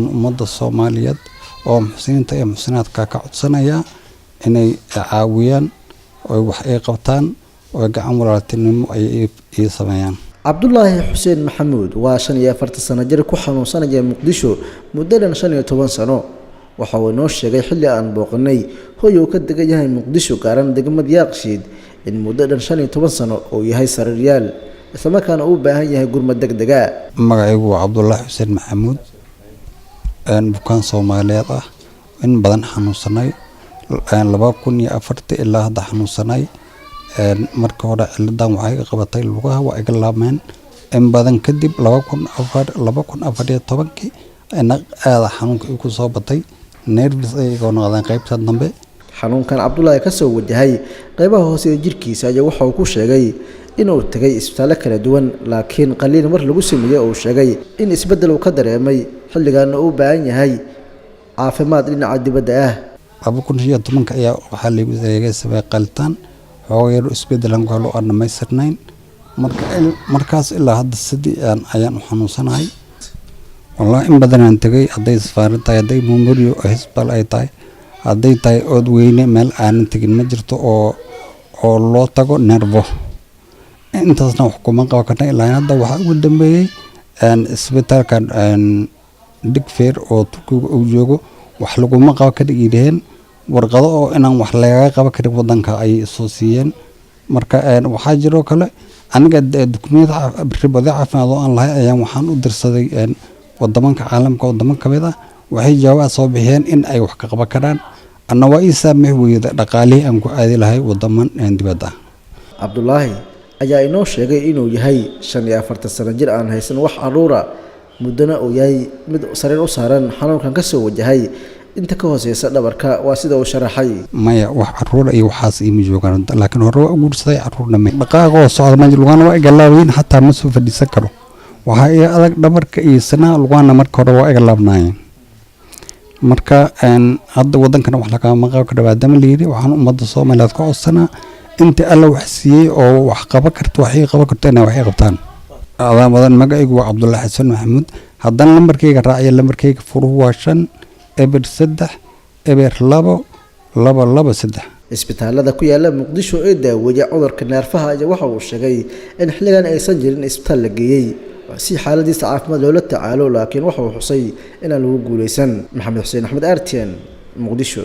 Ummadda Soomaaliyeed oo muxsiniinta iyo muxsinaadka ka codsanaya inay caawiyaan oo wax ay qabtaan oo gacan walaaltinimo ay ii sameeyaan. Cabdulaahi Xuseen Maxamuud waa 45 sano jir ku xanuunsanaya Muqdisho muddo dhan 15 sano. Waxa uu inoo sheegay xilli aan booqanay hoy uu ka degan yahay Muqdisho, gaaran degmada Yaaqshiid, in muddo dhan 15 sano uu yahay sariiryaal, islamarkaana uu u baahan yahay gurmad deg dega. Magacaygu waa Cabdulaahi Xuseen Maxamuud, bukaan Soomaaliyeed ah, in badan xanuunsanay, 2004-tii ilaa hadda xanuunsanay. Marka hore ciladan waxay iga qabatay lugaha, waa iga laabmeen in badan. Kadib 2014-kii ina aada xanuunka igu soo batay, nerves ay iga noqdeen qaybta dambe. Xanuunkan Cabdulaahi kasoo wajahay qeybaha hoose ee jirkiisa ayaa waxa uu ku sheegay inuu tegay isbitaallo kala duwan, laakiin qaliin mar lagu sameeyey uu sheegay in isbeddel uu ka dareemay, xilligaana uu u baahan yahay caafimaad dhinaca dibadda ah. 2015-ka ayaa waxaa laigu sameeyey qalitaan, xooga yar isbeddelan ku helo aan dhamaystirnayn. Marka markaas ilaa hadda sidii aan ayaan u xanuunsanahay. Wallahi in badanaan tegay, hadday safaarad tahay, hadday Memorial Hospital ay tahay, hadday tahay Oodweyne, meel aanan tegin ma jirto oo loo tago nervo. Intaasna wax kuma qaban karna ilaa hadda. Waxaa ugu dambeeyey isbitaalkan Digfeer oo Turkiga uu joogo, wax laguma qaban kara yidhaheen, warqado oo inaan wax lagaga qaban karin wadanka ayay soo siiyeen. Marka waxaa jiroo kale aniga dukumeenti ribado caafimaad oo aan lahay ayaan waxaan u dirsaday wadamanka caalamka, wadamo kamid ah. Waxay jawaab soo bixiyeen in ay wax ka qaban karaan, anna waa ii saamix weyda dhaqaalihii aan ku aadi lahay wadaman dibadda. Cabdulaahi ayaa inoo sheegay inuu yahay 45 sano jir aan haysan wax caruura, muddana uu yahay mid sariir u saaran, xanuunkan ka soo wajahay inta ka hooseysa dhabarka, waa sida uu sharaxay. Maya, wax caruura iyo waxaas iima joogaan, laakiin hore waa u guursaday, caruurna ma dhaqaaqoo socda ma lugana waa iga laabayin, xataa ma soo fadhiisan karo. Waxaa iga adag dhabarka iyo sinaha, lugana marka hore waa iga laabnaayeen. Marka hadda wadankana wax lagama qaban karo maadaama layidhi, waxaan ummadda Soomaaliyeed ka codsanaa intii Alla wax siiyey oo wax qaban karto, wax ii qaban karto, inay wax ii qabtaan. Adaa badan. Magacaygu waa Cabdullaahi Xasan Maxamuud. Haddana lambarkayga raaciya, lambarkayga furuhu waa 503 0 2 2 2 3. Isbitaalada ku yaala Muqdisho ee daaweeya cudurka neerfaha ayaa waxa uu sheegay in xilligan aysan jirin isbitaal la geeyey si xaaladiisa caafimaad loola tacaalo, laakiin waxa uu xusay inaan lagu guuleysan. Maxamed Xuseen Axmed, RTN, Muqdisho.